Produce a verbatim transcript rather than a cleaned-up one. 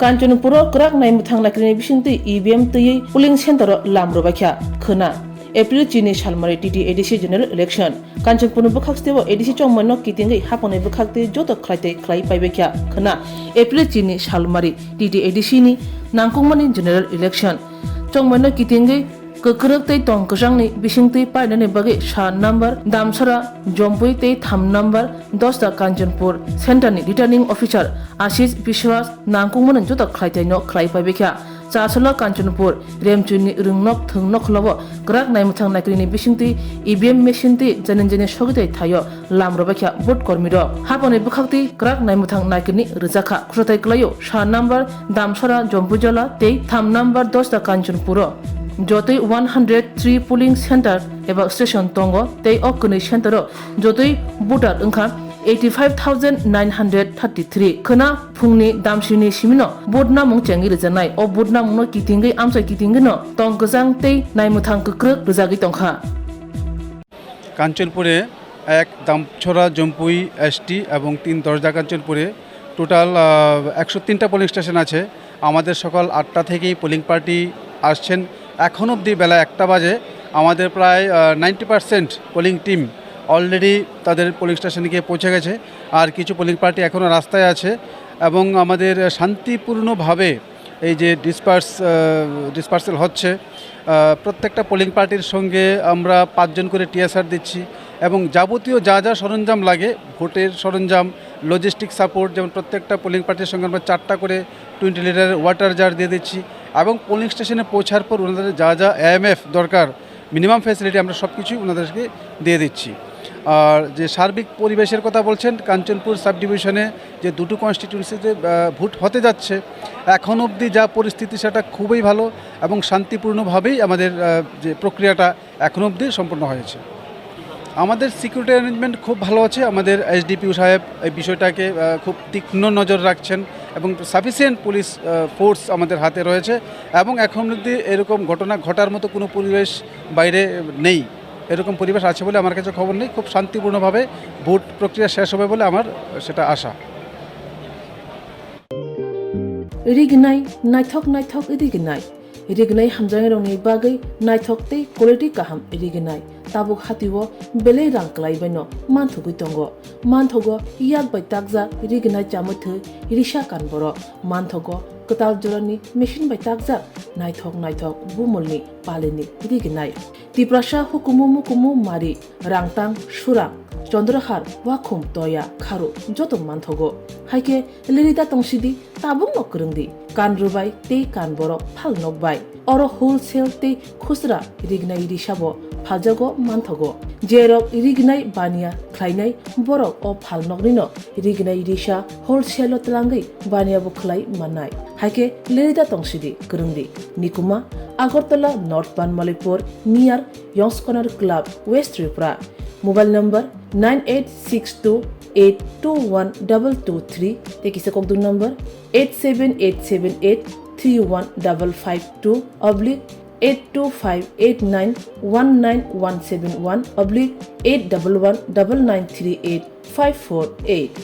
Kanchanpuro kwrak naimwthang naikrini bisingtwi E V M twiwi polling center-o lam rwbaikha khwna. April chini salmari T T A D C general election. Kanchanpurni bwkhaksteo A D C chongmaino kitingwi hapangni bwkhaktwi joto khlaitwi khlai paibaikha khwna. April chini salmari T T A D C ni nangkukmani general election. Chongmaino kitingwi kwkrwk tei tong kwchangni bisingtwi painani bagwi sa number Damsara Jompui tei tham number Dosta Kanchanpur center ni returning officer Ashish Biswas nangkukmani joto khlaitwino khlai paibaikha. Chasolo Kanchanpur, Remchunni rwngnok thwngnok khwlao kwrak naimwthang naikrini bisingtwi E V M machine twi jani jani sogwi twi thaio lam rwbaikha vote kormirok. Hapangni bwkhaktwi kwrak naimwthang naikrini rwjakha. Khwsathai kwlaio sa number Damsara Jompujola tei tham number Dosta Kanchanpuro. Jotoi one hundred three polling center eba station tongo tei o kwnwi center-o jotoi voter wngkha eighty five thousand nine hundred thirty three. Khwna phungni damsini simino vote namung chengwi rwjaknai. O vote namungno kitingwi amchai kitingwino tong kwchang tei naimwthang kwkrwk rwjagwi tongkha. কাঞ্চনপুরে এক, দামছড়া, জম্পুই, এসটি এবং তিন, দরজা কাঞ্চনপুরে টোটাল, আহ, একশো তিনটা polling station আছে। আমাদের সকাল আটটা থেকেই পোলিং পার্টি আসছেন। এখন অবধি বেলা একটা বাজে আমাদের প্রায়, uh, ninety percent polling team already তাদের পোলিং স্টেশনে গিয়ে পৌঁছে গেছে। আর কিছু পোলিং পার্টি এখনও রাস্তায় আছে এবং আমাদের শান্তিপূর্ণভাবে এই যে ডিসপার্স, আহ, ডিসপার্সেল হচ্ছে, আহ, প্রত্যেকটা পোলিং পার্টির সঙ্গে আমরা পাঁচজন করে টিএসআর দিচ্ছি এবং যাবতীয় যা যা সরঞ্জাম লাগে, ভোটের সরঞ্জাম, লজিস্টিক সাপোর্ট, যেমন প্রত্যেকটা পোলিং পার্টির সঙ্গে আমরা চারটা করে টোয়েন্টি লিটারের ওয়াটার জার দিয়ে দিচ্ছি এবং পোলিং স্টেশনে পৌঁছার পর ওনাদের যা যা এএমএফ দরকার, মিনিমাম ফ্যাসিলিটি আমরা সব কিছুই ওনাদেরকে দিয়ে দিচ্ছি। আর যে সার্বিক পরিবেশের কথা বলছেন, কাঞ্চনপুর সাব ডিভিশনে যে দুটো কনস্টিটিউয়েন্সিতে, আহ, ভোট হতে যাচ্ছে, এখন অবধি যা পরিস্থিতি সেটা খুবই ভালো এবং শান্তিপূর্ণভাবেই আমাদের, আহ, যে প্রক্রিয়াটা এখন অবধি সম্পন্ন হয়েছে। আমাদের সিকিউরিটি অ্যারেঞ্জমেন্ট খুব ভালো আছে। আমাদের এসডিপিও সাহেব এই বিষয়টাকে, আহ, খুব তীক্ষ্ণ নজর রাখছেন এবং সাফিসিয়েন্ট পুলিশ, আহ, ফোর্স আমাদের হাতে রয়েছে এবং এখন অবধি এরকম ঘটনা ঘটার মতো কোনো পরিবেশ বাইরে নেই। এরকম পরিবেশ আছে বলে আমার কাছে খবর নেই। খুব শান্তিপূর্ণভাবে ভোট প্রক্রিয়া শেষ হবে বলে আমার সেটা আশা। Rignai, naithok naithok rignai. Rignai hamjaknairokni bagwi naithok tei quality kaham rignai. Tabuk hatio belai rang kwlaibaino manthogwi tongo. Manthogo yak bai takjak rignai chamwi thwi risa kan borok. Manthogo kwtal jorani machine bai takjak naithok naithok bumulni palini rignai. Tiprasa hukumu mukumu mari, rangtang, surang, chondrahar, wakhum, toya, kharu joto manthogo. Haikhe lerida tongsidi, tabukno kwrwngdi, kan rwbai tei kan borok phal nokbai. Oro wholesale tei khusra rignai risabo phaljago manthogo. Jerok rignai baniya khlainai borok o phal noknino rignai risa wholesale-o twlangwi baniya bo khlai mannai. Haikhe lerida tongsidi, kwrwngdi. Nikuma, Agartala North Banmalipur, near Yongskonar Club, West Tripura. Mobile number nine eight six two eight two one double two three tei kisa kokdwng number eight seven eight seven eight three one double five two oblique eight two five eight nine one nine one seven one oblique eight double one double nine three eight five four eight.